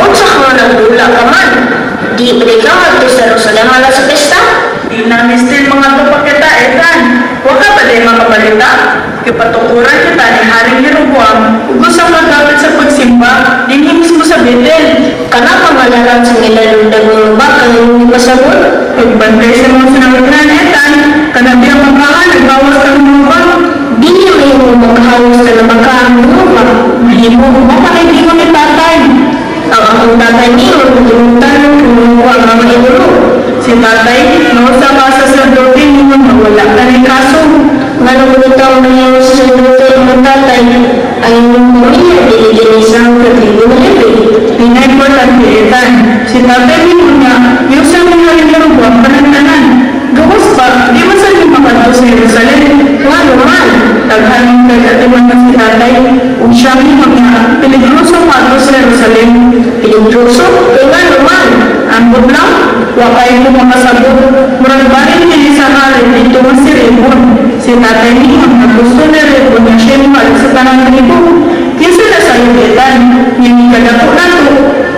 Naunsa ka nga nagdula ka man? Di ba ka ngadto sa Jerusalem alang sa pesta? Di na mistil mga pa kita, Ethan. Wa ka ba di makabalita? Gipatukuran kita ni Haring Jeroboam ug usa ka gamit sa pagsimba dinhi mismo sa Bethel. Kana pangalaran sa nilalundag nga baka nga imong gipasabot? Pagbantay sa mga sinawignan, Ethan, kana biyang baka naggawas kang mga. Dili mahimo makahawas ka na baka ang mga. Mahimo, mao man ay giingon ni tatay. Ang akong tatay niingon kung tinungtan kung ang mga inulo. Si tatay, no sa ka saserdote ningon nga wala ka ni kaso. Ngano bitaw mahimo sa saserdote imong tatay, ang imong pamilya dili gani sa katribo ni Levi? Di na importante, Ethan. Si tatay ningon nga, yusa ni Haring Jeroboam kanang tanan. Gawas pa, di man sa makadto sa Jerusalem. Ngano man? Daghan kay atiman na si tatay, ug siya miingon nga, peligroso kadto sa Jerusalem. Peligroso? Kay ngano man? Ambot lang, wa kay ko makasabot. Murag bahin kini sa hari dito nga si Rebon. Si tatay niingon nga gusto ni Rebon nga siya mohari sa tanang tribo. Kinsa na sayo, Ethan, nga kadako nato?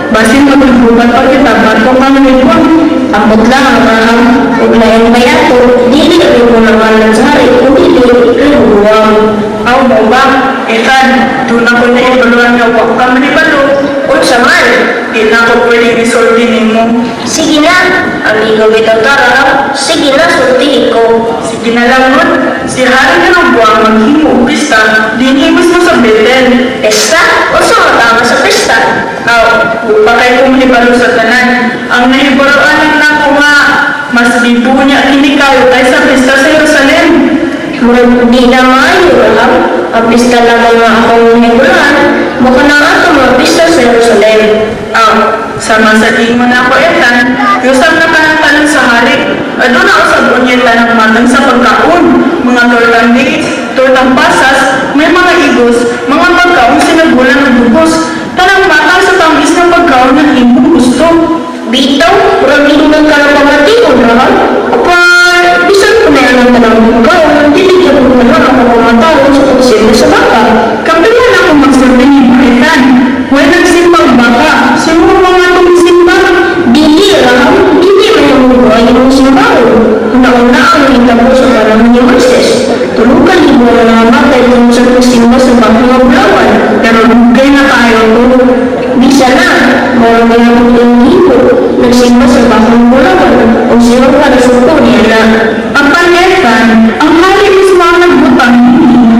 Basin maghubat pa kita batok kang Rebon. Ambot lang, Abraham, ug lain pa yato, dili Rebon ang ngalan sa hari, kundi Rehoboam. Aw, mao ba? Ethan, duna ko nahibaluan nga wa ka manibalo. Unsa man? Di na ko pwede isulti nimo. Sige na, amigo bitaw ta, Raham. Sige na, sultihi ko. Sige na lang nun, si Haring Jeroboam maghimo og pista dinhi mismo sa Bethel. Pesta? Unsa nga tama sa pesta? Aw, wa kay ko mahibalo sa tanan. Ang nahibaluan lang nako nga mas bibo niya kini kayo kaysa pista sa Jerusalem. Murag di na maayo, Raham. Ang pista lamang nga akong nahibaluan, mao kana ato mga pista sa Jerusalem. Aw, sama sa ingon nako, Ethan, yusab na kanang tanan sa hari. Aduna usab unya tanang matang sa pagkaon, mga tortang dates, tortang pasas, may mga igos, mga pagkaon sinagulan ng bugos. Tanang matang sa tamis ng pagkaon ng imong gusto. Bitaw, murag ingon ka na pamation, Raham. Apan, bisan ko na ang tanang pagkaon, dili gyud ko naman ako pamataon sa pagsimba sa baka. Kapila na akong magsulti nimo, Ethan. Way nagsimba og baka. Sino mga atong simba? Dili, Raham, dili mahimo ang imong simbahon. Una-una ang nahitabo sa panahon ni Moises. Tulo ka libo ang nangamatay tungod sa pagsimba sa baka nga bulawan. Pero dugay na kayo to. Bisa na, mao ra gihapon ilang gihimo, nagsimba sa bakang bulawan, ug siya pa nasuko niana. Apan, Ethan, ang hari mismo ang nagbutang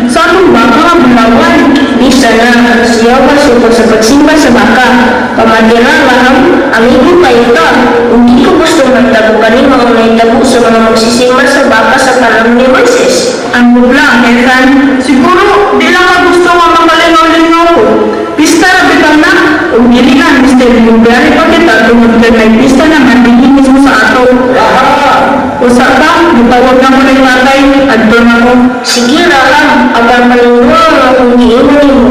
sa atong baka nga bulawan. Bisa na, siya pasuko sa pagsimba sa baka. Pamatira, Raham, amigo kayo ta. Ug di ko gusto magtabo kanimo ang nahitabo sa mga magsisimba sa baka sa panahon ni Moises. Ambot lang, Ethan, siguro di lang ka gusto nga makalingaw-lingaw ko. Pista ra bitaw na, ug dili na, Mr. Blueberry pa kita tungod kay may pista naman dinhi mismo sa ato. Usa pa, gitawag na ko ni tatay, adto na ko. Sige, Raham, apan palingawa ang akong giingon nimo.